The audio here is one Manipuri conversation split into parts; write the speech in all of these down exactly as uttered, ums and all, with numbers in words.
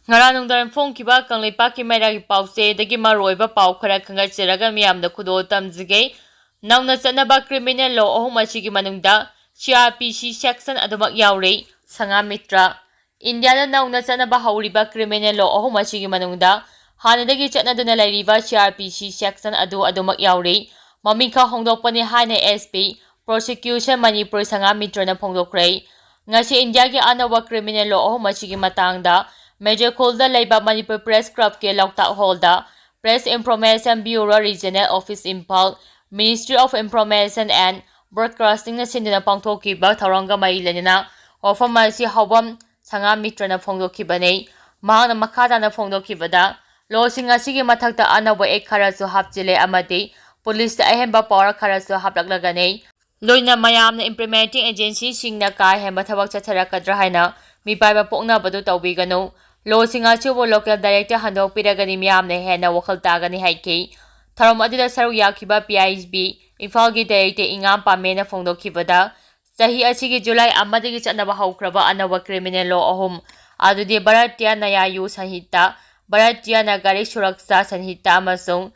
ꯉꯔꯥꯡ ꯅꯨꯡꯗꯥꯡ ꯐꯣꯡꯈꯤꯕ ꯀꯪꯂꯩꯄꯥꯛꯀꯤ ꯃꯩꯔꯥꯒꯤ ꯄꯥꯎꯆꯦꯗꯒꯤ ꯃꯔꯨꯑꯣꯏꯕ ꯄꯥꯎ ꯈꯔ ꯈꯪꯒꯠꯆꯔꯒ ꯃꯤꯌꯥꯝꯗ ꯈꯨꯗꯣꯜ ꯇꯝꯖꯒꯦ꯫ ꯅꯧꯅ ꯆꯠꯅꯕ criminal law ꯑꯍꯨꯝ ꯑꯁꯤꯒꯤ ꯃꯅꯨꯡꯗ C R P C section ꯑꯗꯨꯃꯛ ꯌꯥꯎꯔꯤ꯫ ꯁꯉꯥ ꯃꯤꯇ꯭ꯔ, ꯏꯟꯗꯤꯌꯥꯗ ꯅꯧꯅ ꯆꯠꯅꯕ ꯍꯧꯔꯤꯕ criminal law ꯑꯍꯨꯝ ꯑꯁꯤꯒꯤ ꯃꯅꯨꯡꯗ ꯍꯥꯟꯅꯗꯒꯤ ꯆꯠꯅꯗꯨꯅ ꯂꯩꯔꯤꯕ C R P C section ꯑꯗꯨ ꯑꯗꯨꯃꯛ ꯌꯥꯎꯔꯤ꯫ ꯃꯃꯤꯡ ꯈꯛ ꯍꯣꯡꯗꯣꯛꯄꯅꯤ ꯍꯥꯏꯅ S P prosecution ꯃꯅꯤꯄꯨꯔ ꯁꯉꯥ ꯃꯤꯇ꯭ꯔꯅ ꯐꯣꯡꯗꯣꯛꯈ꯭ꯔꯦ꯫ ꯉꯁꯤ ꯏꯟꯗꯤꯌꯥꯒꯤ ꯑꯅꯧꯕ criminal law ꯑꯍꯨꯝ ꯑꯁꯤꯒꯤ ꯃꯇꯥꯡꯗ ꯃꯦꯖꯔ ꯈꯨꯜꯗ ꯂꯩꯕ ꯃꯅꯤꯄꯨꯔ Press Clubꯀꯤ ꯂꯣꯛꯇꯥꯛ ꯍꯣꯜꯗ Press Information Bureau Regional Office Imphal, Ministry of Information and Broadcastingꯅ ꯁꯤꯟꯗꯨꯅ ꯄꯥꯡꯊꯣꯛꯈꯤꯕ ꯊꯧꯔꯝꯒ ꯃꯔꯤ ꯂꯩꯅꯅ ꯋꯥꯐꯝ ꯑꯁꯤ ꯍꯧꯕꯝ ꯁꯉꯥ ꯃꯤꯇ꯭ꯔꯅ ꯐꯣꯡꯗꯣꯛꯈꯤꯕꯅꯤ꯫ ꯃꯍꯥꯛꯅ ꯃꯈꯥ ꯇꯥꯅ ꯐꯣꯡꯗꯣꯛꯈꯤꯕꯗ, ꯂꯣꯁꯤꯡ ꯑꯁꯤꯒꯤ ꯃꯊꯛꯇ ꯑꯅꯧꯕ ꯑꯦꯛ ꯈꯔꯁꯨ ꯍꯥꯞꯆꯤꯜꯂꯦ ꯑꯃꯗꯤ ꯄꯨꯂꯤꯁꯇ ꯑꯍꯦꯟꯕ power ꯈꯔꯁꯨ ꯍꯥꯞꯂꯛꯂꯒꯅꯤ꯫ ꯂꯣꯏꯅ ꯃꯌꯥꯝꯅ implementing agencyꯁꯤꯡꯅ ꯀꯥ ꯍꯦꯟꯕ ꯊꯕꯛ ꯆꯠꯊꯔꯛꯀꯗ꯭ꯔꯥ ꯍꯥꯏꯅ ꯃꯤꯄꯥꯏꯕ ꯄꯣꯛꯅꯕꯗꯨ ꯇꯧꯕꯤꯒꯅꯨ꯫ ꯂꯣꯁꯤꯡ ꯑꯁꯤꯕꯨ local director ꯍꯟꯗꯣꯛꯄꯤꯔꯒꯗꯤ ꯃꯤꯌꯥꯝꯅ ꯍꯦꯟꯅ ꯋꯥꯈꯜ ꯇꯥꯒꯅꯤ ꯍꯥꯏꯈꯤ꯫ ꯊꯧꯔꯝ ꯑꯗꯨꯗ ꯁꯔꯨꯛ ꯌꯥꯈꯤꯕ P I B ꯏꯝꯐꯥꯜꯒꯤ director ꯏꯉꯥꯝ ꯄꯥꯝꯃꯦꯅ ꯐꯣꯡꯗꯣꯛꯈꯤꯕꯗ, ꯆꯍꯤ ꯑꯁꯤꯒꯤ ꯖꯨꯂꯥꯏ ꯑꯃꯗꯒꯤ ꯆꯠꯅꯕ ꯍꯧꯈ꯭ꯔꯕ ꯑꯅꯧꯕ criminal law ꯑꯍꯨꯝ, ꯑꯗꯨꯗꯤ Bharatiya Nyaya Sanhita, Bharatiya Nagarik Suraksha Sanhita ꯑꯃꯁꯨꯡ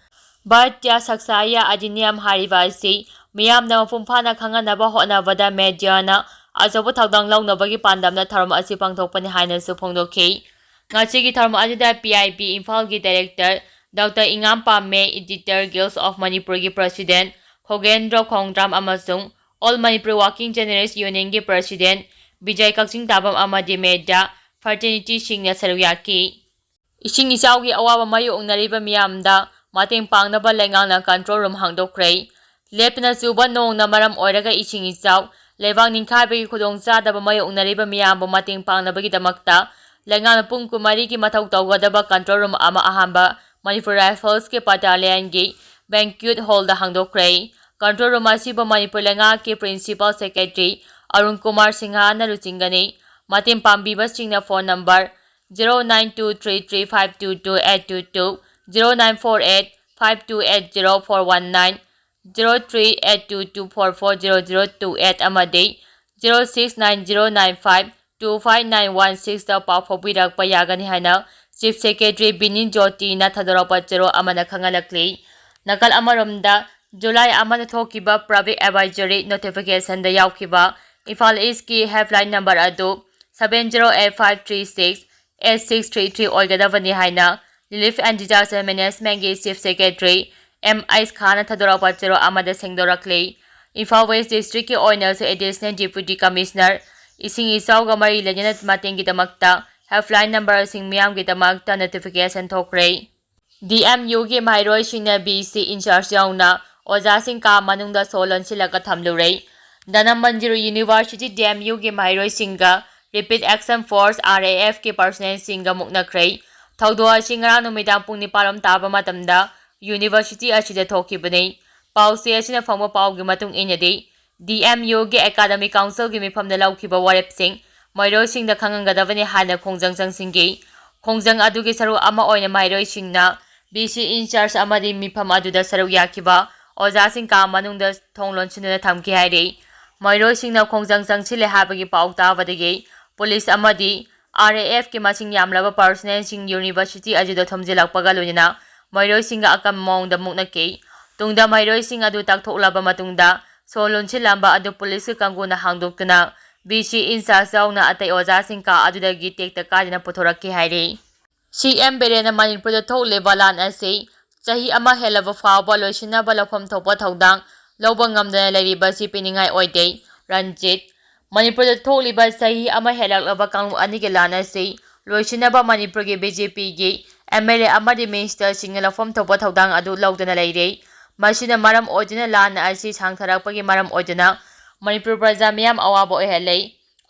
Bharatiya Sakshaya Adhiniyam ꯍꯥꯏꯔꯤꯕ ꯑꯁꯤ ꯃꯤꯌꯥꯝꯅ ꯃꯄꯨꯡ ꯐꯥꯅ ꯈꯪꯍꯟꯅꯕ ꯍꯣꯠꯅꯕꯗ mediaꯅ ꯑꯆꯧꯕ ꯊꯧꯗꯥꯡ ꯂꯧꯅꯕꯒꯤ ꯄꯥꯟꯗꯝꯅ ꯊꯧꯔꯝ ꯑꯁꯤ ꯄꯥꯡꯊꯣꯛꯄꯅꯤ ꯍꯥꯏꯅꯁꯨ ꯐꯣꯡꯗꯣꯛꯈꯤ꯫ ꯉꯁꯤꯒꯤ ꯊꯧꯔꯝ ꯑꯗꯨꯗ P I B ꯏꯝꯐꯥꯜꯒꯤ director Doctor ꯏꯉꯥꯝ ꯄꯥꯝꯃꯦ, editor Guild of Manipurꯒꯤ president ꯈꯣꯒꯦꯟꯗ꯭ꯔ ꯈꯣꯡꯗ꯭ꯔꯥꯝ ꯑꯃꯁꯨꯡ All Manipur Working Journalist Unionꯒꯤ president Bijay ꯀꯛꯆꯤꯡ ꯇꯥꯕꯝ ꯑꯃꯗꯤ media fraternityꯁꯤꯡꯅ ꯁꯔꯨꯛ ꯌꯥꯈꯤ꯫ ꯏꯁꯤꯡ ꯏꯆꯥꯎꯒꯤ ꯑꯋꯥꯕ ꯃꯥꯌꯣꯛꯅꯔꯤꯕ ꯃꯤꯌꯥꯝꯗ ꯃꯇꯦꯡ ꯄꯥꯡꯅꯕ ꯂꯩꯉꯥꯛꯅ control room ꯍꯥꯡꯗꯣꯛꯈ꯭ꯔꯦ꯫ ꯂꯦꯞꯇꯅ ꯆꯨꯕ ꯅꯣꯡꯅ ꯃꯔꯝ ꯑꯣꯏꯔꯒ ꯏꯁꯤꯡ ꯏꯆꯥꯎ, ꯂꯩꯕꯥꯛ ꯅꯤꯡꯈꯥꯏꯕꯒꯤ ꯈꯨꯗꯣꯡꯆꯥꯗꯕ ꯃꯥꯌꯣꯛꯅꯔꯤꯕ ꯃꯤꯌꯥꯝꯕꯨ ꯃꯇꯦꯡ ꯄꯥꯡꯅꯕꯒꯤꯗꯃꯛꯇ ꯂꯩꯉꯥꯛꯅ ꯄꯨꯡ ꯀꯨꯟꯃꯔꯤꯒꯤ ꯃꯊꯧ ꯇꯧꯒꯗꯕ control room ꯑꯃ ꯑꯍꯥꯟꯕ Manipur Riflesꯀꯤ battalionꯒꯤ banquet hallꯗ ꯍꯥꯡꯗꯣꯛꯈ꯭ꯔꯦ꯫ Control room ꯑꯁꯤꯕꯨ ꯃꯅꯤꯄꯨꯔ ꯂꯩꯉꯥꯛꯀꯤ principal secretary ꯑꯔꯨꯟ ꯀꯨꯃꯥꯔ ꯁꯤꯡꯍꯅ ꯂꯨꯆꯤꯡꯒꯅꯤ꯫ ꯃꯇꯦꯡ ꯄꯥꯡꯕꯤꯕꯁꯤꯡꯅ phone number zero nine two three three five two two eight two two, zero nine four eight five two eight zero four one nine, zero three eight two two four four zero zero two eight ꯑꯃꯗꯤ zero six nine zero nine five two five nine one six ꯇ ꯄꯥꯎ ꯐꯥꯎꯕꯤꯔꯛꯄ ꯌꯥꯒꯅꯤ ꯍꯥꯏꯅ Chief Secretary ꯕꯤꯅꯤ ꯖꯣꯇꯤꯅ ꯊꯥꯗꯣꯔꯛꯄ ꯆꯦꯔꯣꯜ ꯑꯃꯅ ꯈꯪꯍꯜꯂꯛꯂꯤ꯫ ꯅꯥꯀꯜ ꯑꯃꯔꯣꯝꯗ, ꯖꯨꯂꯥꯏ ꯑꯃꯗ ꯊꯣꯛꯈꯤꯕ Public Advisory Notification ꯗ ꯌꯥꯎꯈꯤꯕ ꯏꯝꯐꯥꯜ East ꯀꯤ helpline number ꯑꯗꯨ seven zero eight five three six eight six three three ꯑꯣꯏꯒꯗꯕꯅꯤ ꯍꯥꯏꯅ Relief and Disaster Management ꯀꯤ Chief Secretary ꯑꯦꯝ ꯑꯩꯁ ꯈꯥꯟꯅ ꯊꯥꯗꯣꯔꯛꯄ ꯆꯦꯔꯣꯜ ꯑꯃꯗ ꯁꯦꯡꯗꯣꯔꯛꯂꯤ꯫ ꯏꯝꯐꯥꯜ West District ꯀꯤ ꯑꯣꯏꯅꯁꯨ Additional Deputy Commissioner ꯏꯁꯤꯡ ꯏꯆꯥꯎꯒ ꯃꯔꯤ ꯂꯩꯅꯅ ꯃꯇꯦꯡꯒꯤꯗꯃꯛꯇ helpline number ꯁꯤꯡ ꯃꯤꯌꯥꯝꯒꯤꯗꯃꯛꯇ notification ꯊꯣꯛꯈ꯭ꯔꯦ꯫ ꯗꯤ ꯑꯦꯝ ꯌꯨ ꯒꯤ ꯃꯍꯩꯔꯣꯏꯁꯤꯡꯅ ꯚꯤ ꯁꯤ in charge ꯌꯥꯎꯅ ꯑꯣꯖꯥꯁꯤꯡ ꯀꯥ ꯃꯅꯨꯡꯗ ꯁꯣ ꯂꯣꯟꯁꯤꯜꯂꯒ ꯊꯝꯂꯨꯔꯦ꯫ Dhanamanjuri University D M U ꯒꯤ ꯃꯍꯩꯔꯣꯏꯁꯤꯡꯒ Rapid Action Force, R A F ꯀꯤ personnel ꯁꯤꯡꯒ ꯃꯨꯛꯅꯈ꯭ꯔꯦ꯫ ꯊꯧꯗꯣꯛ ꯑꯁꯤ ꯉꯔꯥꯡ ꯅꯨꯃꯤꯗꯥꯡ ꯄꯨꯡ ꯅꯤꯄꯥꯟ ꯔꯣꯝ ꯇꯥꯕ ꯃꯇꯝꯗ University ꯑꯁꯤꯗ ꯊꯣꯛꯈꯤꯕꯅꯤ꯫ ꯄꯥꯎꯆꯦ ꯑꯁꯤꯅ ꯐꯪꯕ ꯄꯥꯎꯒꯤ ꯃꯇꯨꯡ ꯏꯟꯅꯗꯤ, ꯗꯤ ꯑꯦꯝ ꯌꯨ ꯒꯤ Academic Council ꯒꯤ ꯃꯤꯐꯝꯗ ꯂꯧꯈꯤꯕ ꯋꯥꯔꯦꯞꯁꯤꯡ ꯃꯍꯩꯔꯣꯏꯁꯤꯡꯗ ꯈꯪꯍꯟꯒꯗꯕꯅꯤ ꯍꯥꯏꯅ ꯈꯣꯡꯖꯪ ꯆꯪꯁꯤꯟꯈꯤ꯫ ꯈꯣꯡꯖꯪ ꯑꯗꯨꯒꯤ ꯁꯔꯨꯛ ꯑꯃ ꯑꯣꯏꯅ ꯃꯍꯩꯔꯣꯏꯁꯤꯡꯅ ꯚꯤ ꯁꯤ in charge ꯑꯃꯗꯤ ꯃꯤꯐꯝ ꯑꯗꯨꯗ ꯁꯔꯨꯛ ꯌꯥꯈꯤꯕ ꯑꯣꯖꯥꯁꯤꯡ ꯀꯥ ꯃꯅꯨꯡꯗ ꯊꯣꯡ ꯂꯣꯟꯁꯤꯟꯗꯨꯅ ꯊꯝꯈꯤ ꯍꯥꯏꯔꯤ꯫ ꯃꯍꯩꯔꯣꯏꯁꯤꯡꯅ ꯈꯣꯡꯖꯪ ꯆꯪꯁꯤꯜꯂꯦ ꯍꯥꯏꯕꯒꯤ ꯄꯥꯎ ꯇꯥꯕꯗꯒꯤ ꯄꯨꯂꯤꯁ ꯑꯃꯗꯤ ꯑꯥꯔ ꯑꯦ ꯑꯦꯐ ꯀꯤ ꯃꯁꯤꯡ ꯌꯥꯝꯂꯕ personnel ꯁꯤꯡ University ꯑꯗꯨꯗ ꯊꯣꯝꯖꯤꯜꯂꯛꯄꯒ ꯂꯣꯏꯅꯅ ꯃꯍꯩꯔꯣꯏꯁꯤꯡꯒ ꯑꯀꯟꯕ ꯃꯑꯣꯡꯗ ꯃꯨꯛꯅꯈꯤ꯫ ꯇꯨꯡꯗ ꯃꯍꯩꯔꯣꯏꯁꯤꯡ ꯑꯗꯨ ꯇꯥꯛꯊꯣꯛꯂꯕ ꯃꯇꯨꯡꯗ ꯁꯣ ꯂꯣꯟꯁꯤꯜꯂꯝꯕ ꯑꯗꯨ ꯄꯨꯂꯤꯁꯀꯤ ꯀꯥꯡꯕꯨꯅ ꯍꯥꯡꯗꯣꯛꯇꯨꯅ ꯚꯤ ꯁꯤ in charge ꯌꯥꯎꯅ ꯑꯇꯩ ꯑꯣꯖꯥꯁꯤꯡ ꯀꯥ ꯑꯗꯨꯗꯒꯤ ꯇꯦꯛꯇ ꯀꯥꯏꯗꯅ ꯄꯨꯊꯣꯔꯛꯈꯤ ꯍꯥꯏꯔꯤ꯫ ꯁꯤ ꯑꯦꯝ ꯕꯤꯔꯦꯟꯅ ꯃꯅꯤꯄꯨꯔꯗ ꯊꯣꯛꯂꯤꯕ ꯂꯥꯟ ꯑꯁꯤ ꯆꯍꯤ ꯑꯃ ꯍꯦꯜꯂꯕ ꯐꯥꯎꯕ ꯂꯣꯏꯁꯤꯟꯅꯕ ꯂꯧꯐꯝ ꯊꯣꯛꯄ ꯊꯧꯗꯥꯡ ꯂꯧꯕ ꯉꯝꯗꯅ ꯂꯩꯔꯤꯕ ꯑꯁꯤ ꯄꯦꯟꯅꯤꯡꯉꯥꯏ ꯑꯣꯏꯗꯦ꯫ ꯔꯟꯖꯤꯠ, ꯃꯅꯤꯄꯨꯔꯗ ꯊꯣꯛꯂꯤꯕ ꯆꯍꯤ ꯑꯃ ꯍꯦꯜꯂꯛꯂꯕ ꯀꯥꯡꯂꯨꯞ ꯑꯅꯤꯒꯤ ꯂꯥꯟ ꯑꯁꯤ ꯂꯣꯏꯁꯤꯟꯅꯕ ꯃꯅꯤꯄꯨꯔꯒꯤ ꯕꯤ ꯖꯦ ꯄꯤ ꯒꯤ ꯑꯦꯝ ꯑꯦꯜ ꯑꯦ ꯑꯃꯗꯤ minister ꯁꯤꯡꯅ ꯂꯧꯐꯝ ꯊꯣꯛꯄ ꯊꯧꯗꯥꯡ ꯑꯗꯨ ꯂꯧꯗꯨꯅ ꯂꯩꯔꯦ꯫ ꯃꯁꯤꯅ ꯃꯔꯝ ꯑꯣꯏꯗꯨꯅ ꯂꯥꯟ ꯑꯁꯤ ꯁꯥꯡꯊꯔꯛꯄꯒꯤ ꯃꯔꯝ ꯑꯣꯏꯗꯨꯅ ꯃꯅꯤꯄꯨꯔ ꯄ꯭ꯔꯖꯥ ꯃꯤꯌꯥꯝ ꯑꯋꯥꯕ ꯑꯣꯏꯍꯜꯂꯦ꯫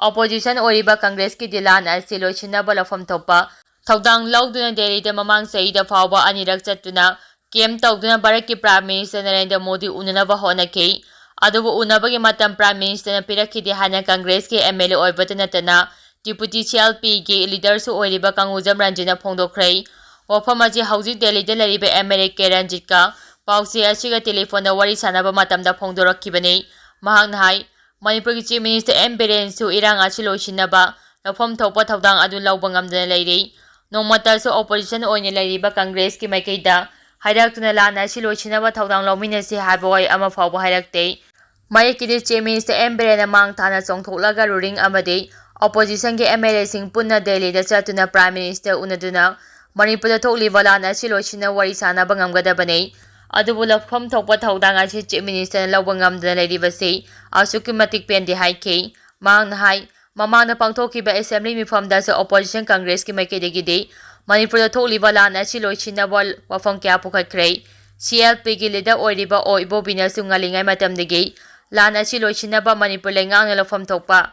Opposition ꯑꯣꯏꯔꯤꯕ ꯀꯪꯒ꯭ꯔꯦꯁꯀꯤꯗꯤ ꯂꯥꯟ ꯑꯁꯤ ꯂꯣꯏꯁꯤꯟꯅꯕ ꯂꯧꯐꯝ ꯊꯣꯛꯄ ꯊꯧꯗꯥꯡ ꯂꯧꯗꯨꯅ ꯗꯦꯜꯂꯤꯗ ꯃꯃꯥꯡ ꯆꯍꯤꯗ ꯐꯥꯎꯕ ꯑꯅꯤꯔꯛ ꯆꯠꯇꯨꯅ camp ꯇꯧꯗꯨꯅ ꯚꯥꯔꯠꯀꯤ Prime Minister ꯅꯔꯦꯟꯗ꯭ꯔ ꯃꯣꯗꯤ ꯎꯅꯅꯕ ꯍꯣꯠꯅꯈꯤ꯫ ꯑꯗꯨꯕꯨ ꯎꯅꯕꯒꯤ ꯃꯇꯝ Prime Minister ꯅ ꯄꯤꯔꯛꯈꯤꯗꯦ ꯍꯥꯏꯅ ꯀꯪꯒ꯭ꯔꯦꯁꯀꯤ ꯑꯦꯝ ꯑꯦꯜ ꯑꯦ ꯑꯣꯏꯕꯇ ꯅꯠꯇꯅ Deputy ꯁꯤ ꯑꯦꯜ ꯄꯤ ꯒꯤ leader ꯁꯨ ꯑꯣꯏꯔꯤꯕ ꯀꯪꯒꯨꯖꯝ ꯔꯟꯖꯤꯠꯅ ꯐꯣꯡꯗꯣꯛꯈ꯭ꯔꯦ꯫ ꯋꯥꯐꯝ ꯑꯁꯤ ꯍꯧꯖꯤꯛ ꯗꯦꯜꯂꯤꯗ ꯂꯩꯔꯤꯕ ꯑꯦꯝ ꯑꯦꯜ ꯑꯦ ꯀꯦ ꯔꯟꯖꯤꯠꯀ ꯄꯥꯎꯆꯦ ꯑꯁꯤꯒ telephone ꯗ ꯋꯥꯔꯤ ꯁꯥꯟꯅꯕ ꯃꯇꯝꯗ ꯐꯣꯡꯗꯣꯔꯛꯈꯤꯕꯅꯤ꯫ ꯃꯍꯥꯛꯅ ꯍꯥꯏ, ꯃꯅꯤꯄꯨꯔꯒꯤ Chief Minister ꯑꯦꯟ ꯕꯤꯔꯦꯟꯁꯨ ꯏꯔꯥꯡ ꯑꯁꯤ ꯂꯣꯏꯁꯤꯟꯅꯕ ꯂꯧꯐꯝ ꯊꯣꯛꯄ ꯊꯧꯗꯥꯡ ꯑꯗꯨ ꯂꯧꯕ ꯉꯝꯗꯅ ꯂꯩꯔꯤ꯫ ꯅꯣꯡꯃꯇꯁꯨ opposition ꯑꯣꯏꯅ ꯂꯩꯔꯤꯕ ꯀꯪꯒ꯭ꯔꯦꯁꯀꯤ ꯃꯥꯏꯀꯩꯗ ꯍꯥꯏꯔꯛꯇꯨꯅ ꯂꯥꯟ ꯑꯁꯤ ꯂꯣꯏꯁꯤꯟꯅꯕ ꯊꯧꯗꯥꯡ ꯂꯧꯃꯤꯟꯅꯁꯤ ꯍꯥꯏꯕ ꯋꯥꯍꯩ ꯑꯃ ꯐꯥꯎꯕ ꯍꯥꯏꯔꯛꯇꯦ꯫ ꯃꯌꯦꯛꯀꯤꯗꯤ Chief Minister ꯑꯦꯟ ꯕꯤꯔꯦꯟꯅ ꯃꯥꯡ ꯊꯥꯅ ꯆꯣꯡꯊꯣꯛꯂꯒ ꯔꯨꯂꯤꯡ ꯑꯃꯗꯤ oppositionꯒꯤ MLAꯁꯤꯡ ꯄꯨꯟꯅ ꯗꯦꯜꯂꯤꯗ ꯆꯠꯇꯨꯅ Prime Minister ꯎꯅꯗꯨꯅ ꯃꯅꯤꯄꯨꯔꯗ ꯊꯣꯛꯂꯤꯕ ꯂꯥꯟ ꯑꯁꯤ ꯂꯣꯏꯁꯤꯟꯅ ꯋꯥꯔꯤ ꯁꯥꯅꯕ ꯉꯝꯒꯗꯕꯅꯤ꯫ ꯑꯗꯨꯕꯨ ꯂꯧꯐꯝ ꯊꯣꯛꯄ ꯊꯧꯗꯥꯡ ꯑꯁꯤ Chief Ministerꯅ ꯂꯧꯕ ꯉꯝꯗꯅ ꯂꯩꯔꯤꯕꯁꯤ ꯑꯁꯨꯛꯀꯤ ꯃꯇꯤꯛ ꯄꯦꯟꯗꯦ ꯍꯥꯏꯈꯤ꯫ ꯃꯍꯥꯛꯅ ꯍꯥꯏ, ꯃꯃꯥꯡꯗ ꯄꯥꯡꯊꯣꯛꯈꯤꯕ assembly ꯃꯤꯐꯝꯗꯁꯨ opposition ꯀꯪꯒ꯭ꯔꯦꯁꯀꯤ ꯃꯥꯏꯀꯩꯗꯒꯤꯗꯤ ꯃꯅꯤꯄꯨꯔꯗ ꯊꯣꯛꯂꯤꯕ ꯂꯥꯟ ꯑꯁꯤ ꯂꯣꯏꯁꯤꯟꯅꯕ ꯋꯥꯐꯝ ꯀꯌꯥ ꯄꯨꯈꯠꯈ꯭ꯔꯦ꯫ CLPꯒꯤ leader ꯑꯣꯏꯔꯤꯕ ꯑꯣ ꯏꯕꯣꯕꯤꯅꯁꯨ ꯉꯜꯂꯤꯉꯩ ꯃꯇꯝꯗꯒꯤ ꯂꯥꯟ ꯑꯁꯤ ꯂꯣꯏꯁꯤꯟꯅꯕ ꯃꯅꯤꯄꯨꯔ ꯂꯩꯉꯥꯛꯅ ꯂꯧꯐꯝ ꯊꯣꯛꯄ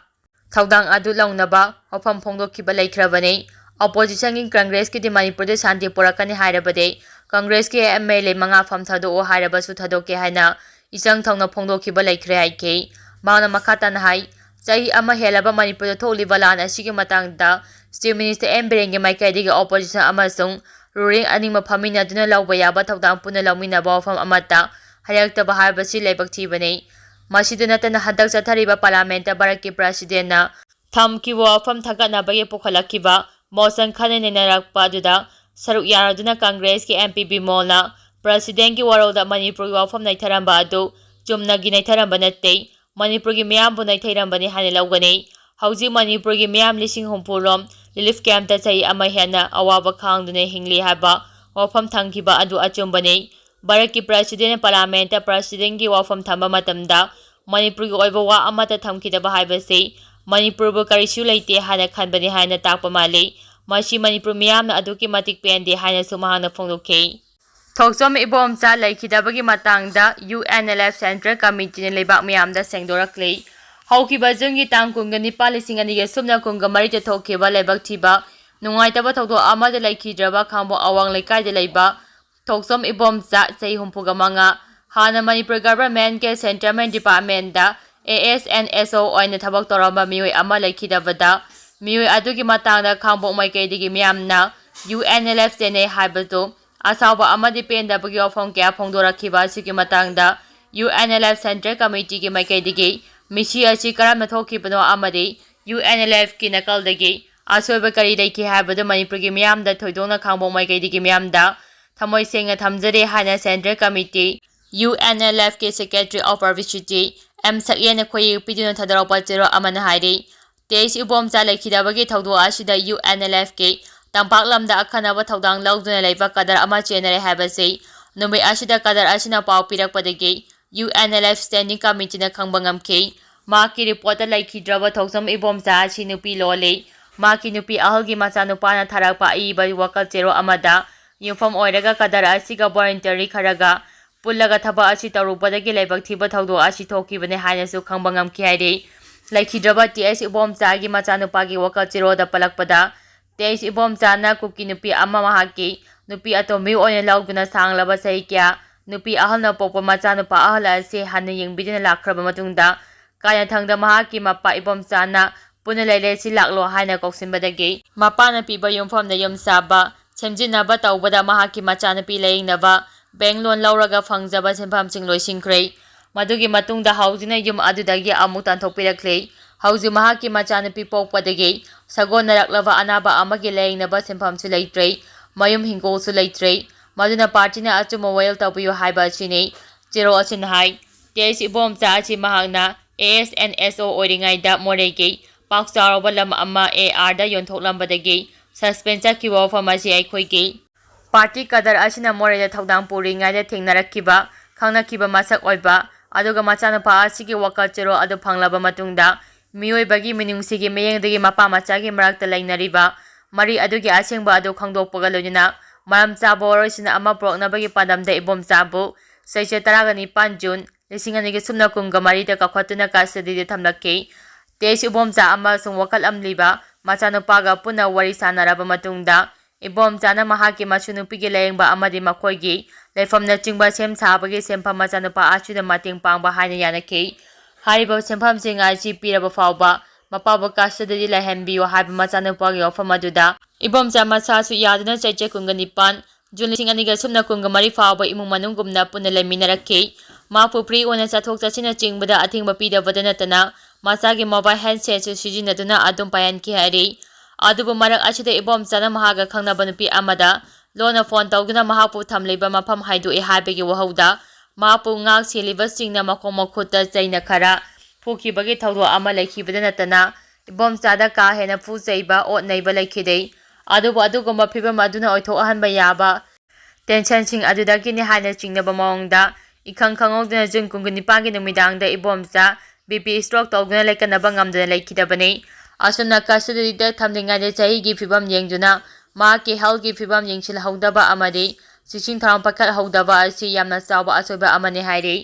ꯊꯧꯗꯥꯡ ꯑꯗꯨ ꯂꯧꯅꯕ ꯋꯥꯐꯝ ꯐꯣꯡꯗꯣꯛꯈꯤꯕ ꯂꯩꯈ꯭ꯔꯕꯅꯤ꯫ Oppositionꯒꯤ ꯀꯪꯒ꯭ꯔꯦꯁꯀꯤꯗꯤ ꯃꯅꯤꯄꯨꯔꯗ ꯁꯥꯟꯇꯤ ꯄꯨꯔꯛꯀꯅꯤ ꯍꯥꯏꯔꯕꯗꯤ ꯀꯪꯒ꯭ꯔꯦꯁꯀꯤ MLA ꯃꯉꯥ ꯐꯝ ꯊꯥꯗꯣꯛꯑꯣ ꯍꯥꯏꯔꯕꯁꯨ ꯊꯥꯗꯣꯛꯀꯦ ꯍꯥꯏꯅ ꯏꯆꯪ ꯊꯧꯅ ꯐꯣꯡꯗꯣꯛꯈꯤꯕ ꯂꯩꯈ꯭ꯔꯦ ꯍꯥꯏꯈꯤ꯫ ꯃꯍꯥꯛꯅ ꯃꯈꯥ ꯇꯥꯅ ꯍꯥꯏ, ꯆꯍꯤ ꯑꯃ ꯍꯦꯜꯂꯕ ꯃꯅꯤꯄꯨꯔꯗ ꯊꯣꯛꯂꯤꯕ ꯂꯥꯟ ꯑꯁꯤꯒꯤ ꯃꯇꯥꯡꯗ Chief Minister ꯑꯦꯟ ꯕꯤꯔꯦꯟꯒꯤ ꯃꯥꯏꯀꯩꯗꯒꯤ opposition ꯑꯃꯁꯨꯡ ruling ꯑꯅꯤꯃꯛ ꯐꯝꯃꯤꯟꯅꯗꯨꯅ ꯂꯧꯕ ꯌꯥꯕ ꯊꯧꯗꯥꯡ ꯄꯨꯟꯅ ꯂꯧꯃꯤꯟꯅꯕ ꯋꯥꯐꯝ ꯑꯃꯠꯇ ꯍꯥꯏꯔꯛꯇꯕ ꯍꯥꯏꯕꯁꯤ ꯂꯥꯏꯕꯛ ꯊꯤꯕꯅꯤ꯫ ꯃꯁꯤꯗ ꯅꯠꯇꯅ ꯍꯟꯗꯛ ꯆꯠꯊꯔꯤꯕ Parliamentꯇ ꯚꯥꯔꯠꯀꯤ Presidentꯅ ꯊꯝꯈꯤꯕ ꯋꯥꯐꯝ ꯊꯥꯡꯒꯠꯅꯕꯒꯤ ꯄꯨꯈꯠꯂꯛꯈꯤꯕ motion ꯈꯟꯅ ꯅꯩꯅꯔꯛꯄ ꯑꯗꯨꯗ ꯁꯔꯨꯛ ꯌꯥꯔꯗꯨꯅ ꯀꯪꯒ꯭ꯔꯦꯁꯀꯤ MP ꯕꯤꯃꯣꯜꯅ Presidentꯀꯤ ꯋꯥꯔꯣꯜꯗ ꯃꯅꯤꯄꯨꯔꯒꯤ ꯋꯥꯐꯝ ꯅꯩꯊꯔꯝꯕ ꯑꯗꯨ ꯆꯨꯝꯅꯒꯤ ꯅꯩꯊꯔꯝꯕ ꯅꯠꯇꯦ꯫ ꯃꯅꯤꯄꯨꯔꯒꯤ ꯃꯤꯌꯥꯝꯕꯨ ꯅꯩꯊꯩꯔꯝꯕꯅꯤ ꯍꯥꯏꯅ ꯂꯧꯒꯅꯤ꯫ ꯍꯧꯖꯤꯛ ꯃꯅꯤꯄꯨꯔꯒꯤ ꯃꯤꯌꯥꯝ ꯂꯤꯁꯤꯡ ꯍꯨꯝꯐꯨ ꯔꯣꯝ relief campꯇ ꯆꯍꯤ ꯑꯃ ꯍꯦꯟꯅ ꯑꯋꯥꯕ ꯈꯥꯡꯗꯨꯅ ꯍꯤꯡꯂꯤ ꯍꯥꯏꯕ ꯋꯥꯐꯝ ꯊꯝꯈꯤꯕ ꯑꯗꯨ ꯑꯆꯨꯝꯕꯅꯤ꯫ ꯚꯥꯔꯠꯀꯤ Presidentꯅ Parliamentꯇ Presidentꯀꯤ ꯋꯥꯐꯝ ꯊꯝꯕ ꯃꯇꯝꯗ ꯃꯅꯤꯄꯨꯔꯒꯤ ꯑꯣꯏꯕ ꯋꯥ ꯑꯃꯠꯇ ꯊꯝꯈꯤꯗꯕ ꯍꯥꯏꯕꯁꯤ ꯃꯅꯤꯄꯨꯔꯕꯨ ꯀꯔꯤꯁꯨ ꯂꯩꯇꯦ ꯍꯥꯏꯅ ꯈꯟꯕꯅꯤ ꯍꯥꯏꯅ ꯇꯥꯛꯄ ꯃꯥꯜꯂꯤ꯫ ꯃꯁꯤ ꯃꯅꯤꯄꯨꯔ ꯃꯤꯌꯥꯝꯅ ꯑꯗꯨꯛꯀꯤ ꯃꯇꯤꯛ ꯄꯦꯟꯗꯦ ꯍꯥꯏꯅꯁꯨ ꯃꯍꯥꯛꯅ ꯐꯣꯡꯗꯣꯛꯈꯤ꯫ ꯊꯣꯛꯆꯣꯝ ꯏꯕꯣꯝꯆꯥ ꯂꯩꯈꯤꯗꯕꯒꯤ ꯃꯇꯥꯡꯗ UNLF Central Committeeꯅ ꯂꯩꯕꯥꯛ ꯃꯤꯌꯥꯝꯗ ꯁꯦꯡꯗꯣꯔꯛꯂꯤ꯫ ꯍꯧꯈꯤꯕ Juneꯒꯤ ꯇꯥꯡ ꯀꯨꯟꯒ ꯅꯤꯄꯥꯟ, ꯂꯤꯁꯤꯡ ꯑꯅꯤꯒ ꯁꯨꯞꯅ ꯀꯨꯟꯒ ꯃꯔꯤꯗ ꯊꯣꯛꯈꯤꯕ ꯂꯥꯏꯕꯛ ꯊꯤꯕ ꯅꯨꯡꯉꯥꯏꯇꯕ ꯊꯧꯗꯣꯛ ꯑꯃꯗ ꯂꯩꯈꯤꯗ꯭ꯔꯕ ꯈꯥꯡꯕꯣꯛ ꯑꯋꯥꯡ ꯂꯩꯀꯥꯏꯗ ꯂꯩꯕ ꯊꯣꯛꯆꯣꯝ ꯏꯕꯣꯝꯆꯥ, ꯆꯍꯤ ꯍꯨꯝꯐꯨꯒ ꯃꯉꯥ, ꯍꯥꯟꯅ ꯃꯅꯤꯄꯨꯔ Governmentꯀꯤ Settlement Departmentꯇ ASNSO ꯑꯣꯏꯅ ꯊꯕꯛ ꯇꯧꯔꯝꯕ ꯃꯤꯑꯣꯏ ꯑꯃ ꯂꯩꯈꯤꯗꯕꯗ, ꯃꯤꯑꯣꯏ ꯑꯗꯨꯒꯤ ꯃꯇꯥꯡꯗ ꯈꯥꯡꯕꯣꯛ ꯃꯥꯏꯀꯩꯗꯒꯤ ꯃꯤꯌꯥꯝꯅ UNLF ꯆꯦꯟꯅꯩ ꯍꯥꯏꯕꯗꯨ ꯑꯁꯥꯎꯕ ꯑꯃꯗꯤ ꯄꯦꯟꯗꯕꯒꯤ ꯋꯥꯐꯝ ꯀꯌꯥ ꯐꯣꯡꯗꯣꯔꯛꯈꯤꯕ ꯑꯁꯤꯒꯤ ꯃꯇꯥꯡꯗ UNLF Central Committeeꯒꯤ ꯃꯥꯏꯀꯩꯗꯒꯤ ꯃꯤꯁꯤ ꯑꯁꯤ ꯀꯔꯝꯅ ꯊꯣꯛꯈꯤꯕꯅꯣ ꯑꯃꯗꯤ ꯌꯨ ꯑꯦꯟ ꯑꯦꯜ ꯑꯦꯐꯀꯤ ꯅꯥꯀꯜꯗꯒꯤ ꯑꯁꯣꯏꯕ ꯀꯔꯤ ꯂꯩꯈꯤ ꯍꯥꯏꯕꯗꯨ ꯃꯅꯤꯄꯨꯔꯒꯤ ꯃꯤꯌꯥꯝꯗ, ꯊꯣꯏꯗꯣꯛꯅ ꯈꯥꯡꯕꯣꯛ ꯃꯥꯏꯀꯩꯗꯒꯤ ꯃꯤꯌꯥꯝꯗ ꯊꯃꯣꯏ ꯁꯦꯡꯅ ꯊꯝꯖꯔꯤ ꯍꯥꯏꯅ Central Committee, U N L ꯑꯦꯐꯀꯤ Secretary of Publicity ꯑꯦꯝ ꯁꯛꯌꯦꯟꯅ ꯈꯣꯏꯌꯦꯛ ꯄꯤꯗꯨꯅ ꯊꯥꯗꯣꯔꯛꯄ ꯆꯦꯔꯣꯜ ꯑꯃꯅ ꯍꯥꯏꯔꯤ꯫ ꯇꯦꯏꯁ ꯏꯕꯣꯝꯆꯥ ꯂꯩꯈꯤꯗꯕꯒꯤ ꯊꯧꯗꯣꯛ ꯑꯁꯤꯗ ꯌꯨ ꯑꯦꯟ ꯑꯦꯜ ꯑꯦꯐꯀꯤ ꯇꯝꯄꯥꯛ ꯂꯝꯗ ꯑꯈꯟꯅꯕ ꯊꯧꯗꯥꯡ ꯂꯧꯗꯨꯅ ꯂꯩꯕ ꯀꯗꯔ ꯑꯃ ꯆꯦꯟꯅꯔꯦ ꯍꯥꯏꯕꯁꯤ ꯅꯨꯃꯤꯠ ꯑꯁꯤꯗ ꯀꯗꯔ ꯑꯁꯤꯅ ꯄꯥꯎ ꯄꯤꯔꯛꯄꯗꯒꯤ U N L F Standing Committeeꯅ ꯈꯪꯕ ꯉꯝꯈꯤ꯫ ꯃꯍꯥꯛꯀꯤ ꯔꯤꯄꯣꯔꯠꯇ ꯂꯩꯈꯤꯗ꯭ꯔꯕ ꯊꯣꯛꯆꯝ ꯏꯕꯣꯝꯆꯥ ꯑꯁꯤ ꯅꯨꯄꯤ ꯂꯣꯜꯂꯤ꯫ ꯃꯍꯥꯛꯀꯤ ꯅꯨꯄꯤ ꯑꯍꯜꯒꯤ ꯃꯆꯥꯅꯨꯄꯥꯅ ꯊꯥꯔꯛꯄ ꯑꯏꯕ ꯋꯥꯀꯜ ꯆꯦꯔꯣꯜ ꯑꯃꯗ ꯌꯨꯝꯐꯝ ꯑꯣꯏꯔꯒ ꯀꯗꯔ ꯑꯁꯤꯒ voluntary ꯈꯔꯒ ꯄꯨꯜꯂꯒ ꯊꯕꯛ ꯑꯁꯤ ꯇꯧꯔꯨꯕꯗꯒꯤ ꯂꯥꯏꯕꯛ ꯊꯤꯕ ꯊꯧꯗꯣꯛ ꯑꯁꯤ ꯊꯣꯛꯈꯤꯕꯅꯤ ꯍꯥꯏꯅꯁꯨ ꯈꯪꯕ ꯉꯝꯈꯤ ꯍꯥꯏꯔꯤ꯫ ꯂꯩꯈꯤꯗ꯭ꯔꯕ ꯇꯤ ꯑꯦꯁ ꯏꯕꯣꯝꯆꯥꯒꯤ ꯃꯆꯥꯅꯨꯄꯥꯒꯤ ꯋꯥꯀꯜ ꯆꯦꯔꯣꯜꯗ ꯄꯜꯂꯛꯄꯗ, ꯇꯦꯏꯁ ꯏꯕꯣꯝꯆꯥꯅ ꯀꯨꯀꯤ ꯅꯨꯄꯤ ꯑꯃ ꯃꯍꯥꯛꯀꯤ ꯅꯨꯄꯤ ꯑꯇꯣꯝꯕꯤ ꯑꯣꯏꯅ ꯂꯧꯗꯨꯅ ꯁꯥꯡꯂꯕ ꯆꯍꯤ ꯀꯌꯥ ꯅꯨꯄꯤ ꯑꯍꯜꯅ ꯄꯣꯛꯄ ꯃꯆꯥꯅꯨꯄꯥ ꯑꯍꯜ ꯑꯁꯤ ꯍꯟꯅ ꯌꯦꯡꯕꯤꯗꯨꯅ ꯂꯥꯛꯈ꯭ꯔꯕ ꯃꯇꯨꯡꯗ, ꯀꯥꯏꯅꯊꯪꯗ ꯃꯍꯥꯛꯀꯤ ꯃꯄꯥ ꯏꯕꯣꯝꯆꯥꯅ ꯄꯨꯟꯅ ꯂꯩꯔꯦꯁꯤ ꯂꯥꯛꯂꯣ ꯍꯥꯏꯅ ꯀꯧꯁꯤꯟꯕꯗꯒꯤ, ꯃꯄꯥꯅ ꯄꯤꯕ ꯌꯨꯝꯐꯝꯗ ꯌꯨꯝ ꯁꯥꯕ, ꯁꯦꯝꯖꯤꯟꯅꯕ ꯇꯧꯕꯗ ꯃꯍꯥꯛꯀꯤ ꯃꯆꯥꯅꯨꯄꯤ ꯂꯥꯌꯦꯡꯅꯕ bank loan ꯂꯧꯔꯒ ꯐꯪꯖꯕ ꯁꯦꯟꯐꯝꯁꯤꯡ ꯂꯣꯏꯁꯤꯟꯈ꯭ꯔꯦ꯫ ꯃꯗꯨꯒꯤ ꯃꯇꯨꯡꯗ ꯍꯧꯖꯤꯛꯅ ꯌꯨꯝ ꯑꯗꯨꯗꯒꯤ ꯑꯃꯨꯛ ꯇꯥꯟꯊꯣꯛꯄꯤꯔꯛꯂꯦ꯫ ꯍꯧꯖꯤꯛ ꯃꯍꯥꯛꯀꯤ ꯃꯆꯥꯅꯨꯄꯤ ꯄꯣꯛꯄꯗꯒꯤ ꯁꯥꯒꯣꯟꯅꯔꯛꯂꯕ ꯑꯅꯥꯕ ꯑꯃꯒꯤ ꯂꯥꯌꯦꯡꯅꯕ ꯁꯦꯟꯐꯝꯁꯨ ꯂꯩꯇ꯭ꯔꯦ, ꯃꯌꯨꯝ ꯍꯤꯡꯒꯣꯜꯁꯨ ꯂꯩꯇ꯭ꯔꯦ꯫ ꯃꯗꯨꯅ partyꯅ ꯑꯆꯨꯝꯕ ꯋꯥꯌꯦꯜ ꯇꯧꯕꯤꯌꯨ ꯍꯥꯏꯕ ꯑꯁꯤꯅꯤ꯫ ꯆꯦꯔꯣꯜ ꯑꯁꯤꯅ ꯍꯥꯏ, ꯇꯦꯏꯁ ꯏꯕꯣꯝꯆꯥ ꯑꯁꯤ ꯃꯍꯥꯛꯅ ꯑꯦ ꯑꯦꯁ ꯑꯦꯟ ꯑꯦꯁ ꯑꯣ ꯑꯣꯏꯔꯤꯉꯩꯗ ꯃꯣꯔꯦꯒꯤ ꯄꯥꯛ ꯆꯥꯎꯔꯕ ꯂꯝ ꯑꯃ ꯑꯦ ꯑꯥꯔꯗ ꯌꯣꯟꯊꯣꯛꯂꯝꯕꯗꯒꯤ suspend ꯆꯠꯈꯤꯕ ꯋꯥꯐꯝ ꯑꯁꯤ ꯑꯩꯈꯣꯏꯒꯤ party ꯀꯗꯔ ꯑꯁꯤꯅ ꯃꯣꯔꯦꯗ ꯊꯧꯗꯥꯡ ꯄꯨꯔꯤꯉꯩꯗ ꯊꯦꯡꯅꯔꯛꯈꯤꯕ, ꯈꯪꯅꯈꯤꯕ ꯃꯁꯛ ꯑꯣꯏꯕ, ꯑꯗꯨꯒ ꯃꯆꯥꯅꯨꯄꯥ ꯑꯁꯤꯒꯤ ꯋꯥꯀꯜ ꯆꯦꯔꯣꯜ ꯑꯗꯨ ꯐꯪꯂꯕ ꯃꯇꯨꯡꯗ ꯃꯤꯑꯣꯏꯕꯒꯤ ꯃꯤꯅꯨꯡꯁꯤꯒꯤ ꯃꯤꯠꯌꯦꯡꯗꯒꯤ ꯃꯄꯥ ꯃꯆꯥꯒꯤ ꯃꯔꯛꯇ ꯂꯩꯅꯔꯤꯕ ꯃꯔꯤ ꯑꯗꯨꯒꯤ ꯑꯁꯦꯡꯕ ꯑꯗꯨ ꯈꯪꯗꯣꯛꯄꯒ ꯂꯣꯏꯅꯅ ꯃꯔꯝ ꯆꯥꯕ ꯋꯥꯔꯣꯏꯁꯤꯟ ꯑꯃ ꯄꯨꯔꯛꯅꯕꯒꯤ ꯄꯥꯟꯗꯝꯗ ꯏꯕꯣꯝꯆꯥꯕꯨ ꯆꯩꯆꯠ ꯇꯔꯥꯒ ꯅꯤꯄꯥꯟ, ꯖꯨꯟ, ꯂꯤꯁꯤꯡ ꯑꯅꯤꯒ ꯁꯨꯞꯅ ꯀꯨꯟꯒ ꯃꯔꯤꯗ ꯀꯥꯈꯠꯇꯨꯅ custodyꯗ ꯊꯝꯂꯛꯈꯤ꯫ ꯇꯦꯏꯁ ꯏꯕꯣꯝꯆꯥ ꯑꯃꯁꯨꯡ ꯋꯥꯀꯠꯂꯝꯂꯤꯕ ꯃꯆꯥꯅꯨꯄꯥꯒ ꯄꯨꯟꯅ ꯋꯥꯔꯤ ꯁꯥꯟꯅꯔꯕ ꯃꯇꯨꯡꯗ, ꯏꯕꯣꯝꯆꯥꯅ ꯃꯍꯥꯛꯀꯤ ꯃꯁꯨ ꯅꯨꯄꯤꯒꯤ ꯂꯥꯌꯦꯡꯕ ꯑꯃꯗꯤ ꯃꯈꯣꯏꯒꯤ ꯂꯩꯐꯝꯅꯆꯤꯡꯕ ꯁꯦꯝ ꯁꯥꯕꯒꯤ ꯁꯦꯟꯐꯝ ꯃꯆꯥꯅꯨꯄꯥ ꯑꯁꯤꯗ ꯃꯇꯦꯡ ꯄꯥꯡꯕ ꯍꯥꯏꯅ ꯌꯥꯅꯈꯤ꯫ ꯍꯥꯏꯔꯤꯕ ꯁꯦꯟꯐꯝꯁꯤꯡ ꯑꯁꯤ ꯄꯤꯔꯕ ꯐꯥꯎꯕ ꯃꯄꯥꯕꯨ custodyꯗ ꯂꯩꯍꯟꯕꯤꯌꯨ ꯍꯥꯏꯕ ꯃꯆꯥꯅꯨꯄꯥꯒꯤ ꯋꯥꯐꯝ ꯑꯗꯨꯗ ꯏꯕꯣꯝꯆꯥ ꯃꯁꯥꯁꯨ ꯌꯥꯗꯨꯅ ꯆꯩꯆꯠ ꯀꯨꯟꯒ ꯅꯤꯄꯥꯟ, ꯖꯨꯟ ꯂꯤꯁꯤꯡ ꯑꯅꯤꯒ ꯁꯨꯞꯅ ꯀꯨꯟꯒ ꯃꯔꯤ ꯐꯥꯎꯕ ꯏꯃꯨꯡ ꯃꯅꯨꯡꯒꯨꯝꯅ ꯄꯨꯟꯅ ꯂꯩꯃꯤꯟꯅꯔꯛꯈꯤ꯫ ꯃꯍꯥꯛꯄꯨ ꯐ꯭ꯔꯤ ꯑꯣꯏꯅ ꯆꯠꯊꯣꯛ ꯆꯠꯁꯤꯟꯅ ꯆꯤꯡꯕꯗ ꯑꯊꯤꯡꯕ ꯄꯤꯗꯕꯗ ꯅꯠꯇꯅ ꯃꯆꯥꯒꯤ ꯃꯣꯕꯥꯏꯜ ꯍꯦꯟꯁꯦꯠꯁꯨ ꯁꯤꯖꯤꯟꯅꯗꯨꯅ ꯑꯗꯨꯝ ꯄꯥꯏꯍꯟꯈꯤ ꯍꯥꯏꯔꯤ꯫ ꯑꯗꯨꯕꯨ ꯃꯔꯛ ꯑꯁꯤꯗ ꯏꯕꯣꯝꯆꯥꯅ ꯃꯍꯥꯛꯀ ꯈꯪꯅꯕ ꯅꯨꯄꯤ ꯑꯃꯗ ꯂꯣꯟꯅ ꯐꯣꯟ ꯇꯧꯗꯨꯅ ꯃꯍꯥꯛꯄꯨ ꯊꯝꯂꯤꯕ ꯃꯐꯝ ꯍꯥꯏꯗꯣꯛꯑꯦ ꯍꯥꯏꯕꯒꯤ ꯋꯥꯍꯧꯗ ꯃꯍꯥꯛꯄꯨ ꯉꯥꯛ ꯁꯦꯜꯂꯤꯕꯁꯤꯡꯅ ꯃꯈꯣꯡ ꯃꯈꯨꯠꯇ ꯆꯩꯅ ꯈꯔ ꯐꯨꯈꯤꯕꯒꯤ ꯊꯧꯗꯣꯛ ꯑꯃ ꯂꯩꯈꯤꯕꯗ ꯅꯠꯇꯅ ꯏꯕꯣꯝꯆꯥꯗ ꯀꯥ ꯍꯦꯟꯅ ꯐꯨ ꯆꯩꯕ, ꯑꯣꯠ ꯅꯩꯕ ꯂꯩꯈꯤꯗꯦ꯫ ꯑꯗꯨꯕꯨ ꯑꯗꯨꯒꯨꯝꯕ ꯐꯤꯕꯝ ꯑꯗꯨꯅ ꯑꯣꯏꯊꯣꯛꯍꯟꯕ ꯌꯥꯕ ꯇꯦꯟꯁꯟꯁꯤꯡ ꯑꯗꯨꯗꯒꯤꯅꯤ ꯍꯥꯏꯅ ꯆꯤꯡꯅꯕ ꯃꯑꯣꯡꯗ ꯏꯈꯪ ꯈꯪꯍꯧꯗꯅ ꯖꯨꯟ ꯀꯨꯟꯒ ꯅꯤꯄꯥꯟꯒꯤ ꯅꯨꯃꯤꯗꯥꯡꯗ ꯏꯕꯣꯝꯆꯥ ꯕꯤ ꯄꯤ ꯁ꯭ꯇ꯭ꯔꯣꯛ ꯇꯧꯗꯨꯅ ꯂꯩꯀꯠꯅꯕ ꯉꯝꯗꯅ ꯂꯩꯈꯤꯗꯕꯅꯤ꯫ ꯑꯁꯨꯝꯅ ꯀꯁꯇꯗꯤꯗ ꯊꯝꯂꯤꯉꯩꯗ ꯆꯍꯤꯒꯤ ꯐꯤꯕꯝ ꯌꯦꯡꯗꯨꯅ ꯃꯍꯥꯛꯀꯤ ꯍꯦꯜꯊꯀꯤ ꯐꯤꯕꯝ ꯌꯦꯡꯁꯤꯜꯍꯧꯗꯕ ꯑꯃꯗꯤ ꯆꯦꯛꯁꯤꯟ ꯊꯧꯔꯥꯡ ꯄꯥꯏꯈꯠꯍꯧꯗꯕ ꯑꯁꯤ ꯌꯥꯝꯅ ꯆꯥꯎꯕ ꯑꯁꯣꯏꯕ ꯑꯃꯅꯤ ꯍꯥꯏꯔꯤ꯫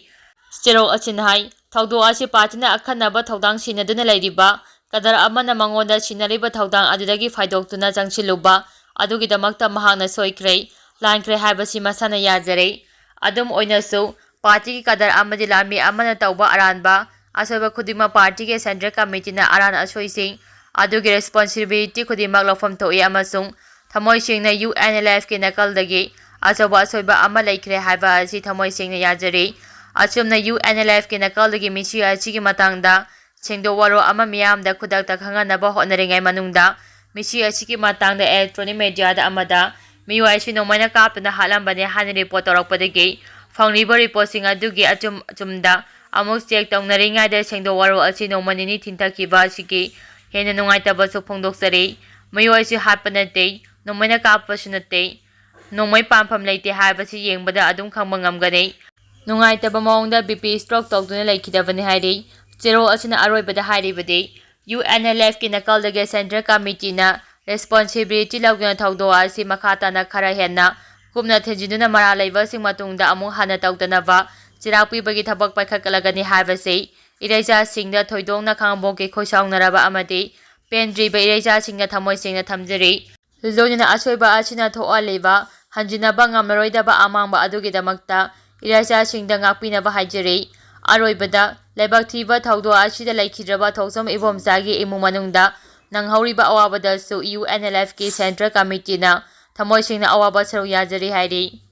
ꯆꯦꯔꯣꯛ ꯑꯁꯤꯅ ꯍꯥꯏ, ꯊꯧꯗꯣꯛ ꯑꯁꯤ ꯄꯥꯔꯇꯤꯅ ꯑꯈꯟꯅꯕ ꯊꯧꯗꯥꯡ ꯁꯤꯟꯅꯗꯨꯅ ꯂꯩꯔꯤꯕ ꯀꯗꯔ ꯑꯃꯅ ꯃꯉꯣꯟꯗ ꯁꯤꯟꯅꯔꯤꯕ ꯊꯧꯗꯥꯡ ꯑꯗꯨꯗꯒꯤ ꯐꯥꯏꯗꯣꯛꯇꯨꯅ ꯆꯪꯁꯤꯜꯂꯨꯕ ꯑꯗꯨꯒꯤꯗꯃꯛꯇ ꯃꯍꯥꯛꯅ ꯁꯣꯏꯈ꯭ꯔꯦ, ꯂꯥꯟꯈ꯭ꯔꯦ ꯍꯥꯏꯕꯁꯤ ꯃꯁꯥꯅ ꯌꯥꯖꯔꯦ꯫ ꯑꯗꯨꯝ ꯑꯣꯏꯅꯁꯨ, ꯄꯥꯔꯇꯤꯒꯤ ꯀꯗꯔ ꯑꯃꯗꯤ ꯂꯥꯟꯃꯤ ꯑꯃꯅ ꯇꯧꯕ ꯑꯔꯥꯟꯕ ꯑꯁꯣꯏꯕ ꯈꯨꯗꯤꯡꯃꯛ ꯄꯥꯔꯇꯤꯒꯤ ꯁꯦꯟꯇ꯭ꯔꯦꯜ ꯀꯃꯤꯇꯤꯅ ꯑꯔꯥꯟ ꯑꯁꯣꯏꯁꯤꯡ ꯑꯗꯨꯒꯤ ꯔꯦꯁꯄꯣꯟꯁꯤꯕꯤꯂꯤꯇꯤ ꯈꯨꯗꯤꯡꯃꯛ ꯂꯧꯐꯝ ꯊꯣꯛꯏ ꯑꯃꯁꯨꯡ ꯊꯃꯣꯏ ꯁꯦꯡꯅ ꯌꯨ ꯑꯦꯟ ꯑꯦꯜ ꯑꯦꯐꯀꯤ ꯅꯥꯀꯜꯗꯒꯤ ꯑꯆꯧꯕ ꯑꯁꯣꯏꯕ ꯑꯃ ꯂꯩꯈ꯭ꯔꯦ ꯍꯥꯏꯕ ꯑꯁꯤ ꯊꯃꯣꯏ ꯁꯦꯡꯅ ꯌꯥꯖꯔꯤ꯫ ꯑꯁꯨꯝꯅ ꯌꯨ ꯑꯦꯟ ꯑꯦꯜ ꯑꯦꯐꯀꯤ ꯅꯥꯀꯜꯗꯒꯤ ꯃꯤꯁꯤ ꯑꯁꯤꯒꯤ ꯃꯇꯥꯡꯗ ꯁꯦꯡꯗꯣꯛ ꯋꯥꯔꯣꯜ ꯑꯃ ꯃꯤꯌꯥꯝꯗ ꯈꯨꯗꯛꯇ ꯈꯪꯍꯟꯅꯕ ꯍꯣꯠꯅꯔꯤꯉꯩ ꯃꯅꯨꯡꯗ ꯃꯤꯁꯤ ꯑꯁꯤꯒꯤ ꯃꯇꯥꯡꯗ ꯏꯂꯦꯛꯇ꯭ꯔꯣꯅꯤꯛ ꯃꯦꯗꯤꯌꯥꯗ ꯑꯃꯗ ꯃꯤꯑꯣꯏ ꯑꯁꯤ ꯅꯣꯡꯃꯩꯅ ꯀꯥꯞꯇꯨꯅ ꯍꯥꯠꯂꯝꯕꯅꯤ ꯍꯥꯏꯅ ꯔꯤꯄꯣꯔꯠ ꯇꯧꯔꯛꯄꯗꯒꯤ ꯐꯪꯂꯤꯕ ꯔꯤꯄꯣꯔꯠꯁꯤꯡ ꯑꯗꯨꯒꯤ ꯑꯆꯨꯝ ꯑꯆꯨꯝꯗ ꯑꯃꯨꯛ ꯆꯦꯛ ꯇꯧꯅꯔꯤꯉꯩꯗ ꯁꯦꯡꯗꯣꯛ ꯋꯥꯔꯣꯜ ꯑꯁꯤ ꯅꯣꯡꯃ ꯅꯤꯅꯤ ꯊꯤꯟꯊꯈꯤꯕ ꯑꯁꯤꯒꯤ ꯍꯦꯟꯅ ꯅꯨꯡꯉꯥꯏꯇꯕꯁꯨ ꯐꯣꯡꯗꯣꯛꯆꯔꯤ꯫ ꯃꯤꯑꯣꯏ ꯑꯁꯤ ꯍꯥꯠꯄ ꯅꯠꯇꯦ, ꯅꯣꯡꯃꯩꯅ ꯀꯥꯞꯄꯁꯨ ꯅꯠꯇꯦ, ꯅꯣꯡꯃꯩ ꯄꯥꯟꯐꯝ ꯂꯩꯇꯦ ꯍꯥꯏꯕꯁꯤ ꯌꯦꯡꯕꯗ ꯑꯗꯨꯝ ꯈꯪꯕ ꯉꯝꯒꯅꯤ꯫ ꯅꯨꯡꯉꯥꯏꯇꯕ ꯃꯑꯣꯡꯗ ꯕꯤ ꯄꯤ ꯁ꯭ꯇ꯭ꯔꯣꯛ ꯇꯧꯗꯨꯅ ꯂꯩꯈꯤꯗꯕꯅꯤ ꯍꯥꯏꯔꯤ꯫ ꯆꯦꯔꯣꯜ ꯑꯁꯤꯅ ꯑꯔꯣꯏꯕꯗ ꯍꯥꯏꯔꯤꯕꯗꯤ, ꯌꯨ ꯑꯦꯟ ꯑꯦꯜ ꯑꯦꯐꯀꯤ ꯅꯥꯀꯜꯗꯒꯤ ꯁꯦꯟꯇ꯭ꯔꯦꯜ ꯀꯃꯤꯇꯤꯅ ꯔꯦꯁꯄꯣꯟꯁꯤꯕꯤꯂꯤꯇꯤ ꯂꯧꯗꯨꯅ ꯊꯧꯗꯣꯛ ꯑꯁꯤ ꯃꯈꯥ ꯇꯥꯅ ꯈꯔ ꯍꯦꯟꯅ ꯀꯨꯞꯅ ꯊꯤꯟꯖꯤꯟꯗꯨꯅ ꯃꯔꯥꯜ ꯂꯩꯕꯁꯤꯡ ꯃꯇꯨꯡꯗ ꯑꯃꯨꯛ ꯍꯟꯅ ꯇꯧꯗꯅꯕ ꯆꯤꯔꯥꯛ ꯄꯤꯕꯒꯤ ꯊꯕꯛ ꯄꯥꯏꯈꯠꯂꯒꯅꯤ ꯍꯥꯏꯕꯁꯤ ꯏꯔꯩꯆꯥꯁꯤꯡꯗ ꯊꯣꯏꯗꯣꯛꯅ ꯈꯥꯉꯕꯣꯛꯀꯤ ꯈꯣꯏꯁꯥꯎꯅꯔꯕ ꯑꯃꯗꯤ ꯄꯦꯟꯗ꯭ꯔꯤꯕ ꯏꯔꯩꯆꯥꯁꯤꯡꯗ ꯊꯃꯣꯏ ꯁꯦꯡꯅ ꯊꯝꯖꯔꯤ꯫ ꯂꯣꯏꯅꯅ ꯑꯁꯣꯏꯕ ꯑꯁꯤꯅ ꯊꯣꯛꯍꯜꯂꯤꯕ ꯍꯟꯖꯤꯟꯅꯕ ꯉꯝꯂꯔꯣꯏꯗꯕ ꯑꯃꯥꯡꯕ ꯑꯗꯨꯒꯤꯗꯃꯛꯇ ꯏꯔꯩꯆꯥꯁꯤꯡꯗ ꯉꯥꯛꯄꯤꯅꯕ ꯍꯥꯏꯖꯔꯤ꯫ ꯑꯔꯣꯏꯕꯗ, ꯂꯥꯏꯕꯛ ꯊꯤꯕ ꯊꯧꯗꯣꯛ ꯑꯁꯤꯗ ꯂꯩꯈꯤꯗ꯭ꯔꯕ ꯊꯣꯛꯆꯣꯝ ꯏꯕꯣꯝꯆꯥꯒꯤ ꯏꯃꯨꯡ ꯃꯅꯨꯡꯗ ꯅꯪꯍꯧꯔꯤꯕ ꯑꯋꯥꯕꯗꯁꯨ ꯌꯨ ꯑꯦꯟ ꯑꯦꯜ ꯑꯦꯐꯀꯤ ꯁꯦꯟꯇ꯭ꯔꯦꯜ ꯀꯃꯤꯇꯤꯅ ꯊꯃꯣꯏ ꯁꯦꯡꯅ ꯑꯋꯥꯕ ꯁꯔꯨꯛ ꯌꯥꯖꯔꯤ ꯍꯥꯏꯔꯤ꯫